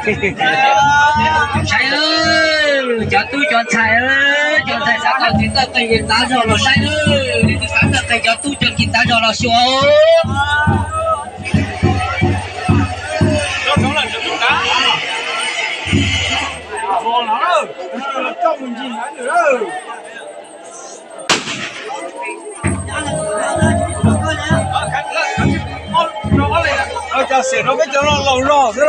Saib, cov tub cov ntxhais, cov ntxhais xav tau txiv txawj qeej txiv tav zog los saib, leej twg xav txawj qeej cov tub cov txiv tav zog los xyuas. Cov xiam no peb cov laus zog xwb.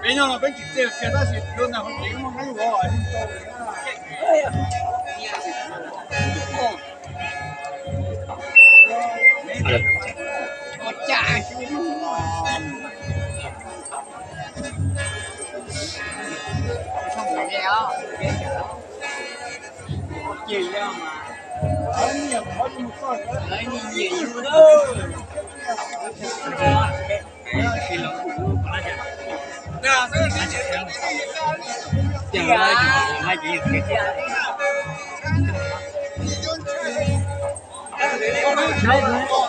Peb nyob no peb tsis txawj kiag tab sis tus ntawd ho tseem muaj neeg vov. Saib nawb,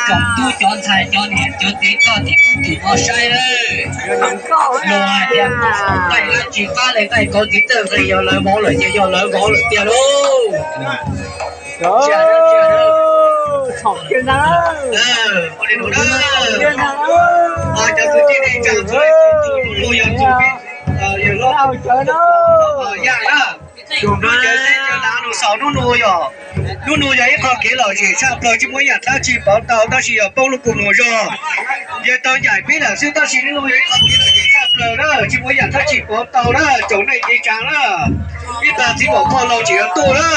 cov tub cov ntxhais cov niam cov txiv koj tim tim no saib nawb. Luag hais tias nqaij dab tsi qab li nqaij kauv txiv txawj nqeej, yog lawv vauv lawm ces yog lawv vauv lawm tiag lauj. Ua li no na, cov kwv tij neej tsa txhua leej txhua tus, hnub no yog hnub, yog lub, yog na, hnub cawv teb cawv lav no xaus, hnub no yog, hnub no yog ib qho kev lom zem tshaj plaws, tsis muaj ib yam dab tsi pauv tau tab sis yog poob lub kua muag zog. Yog tau ncaim peb lawm xwb tab sis hnub no yog ib qho kev lom zem tshaj plaws na, tsis muaj ib yam dab tsi pauv tau na, tsoom neej txiv tsav na, ib tag txiv pom qoj laug tseem yuav tuaj na.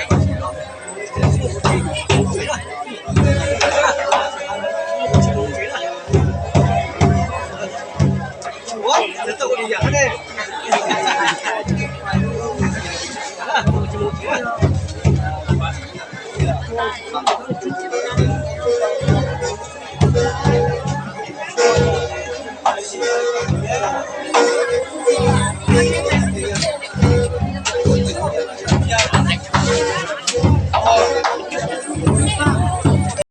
Ua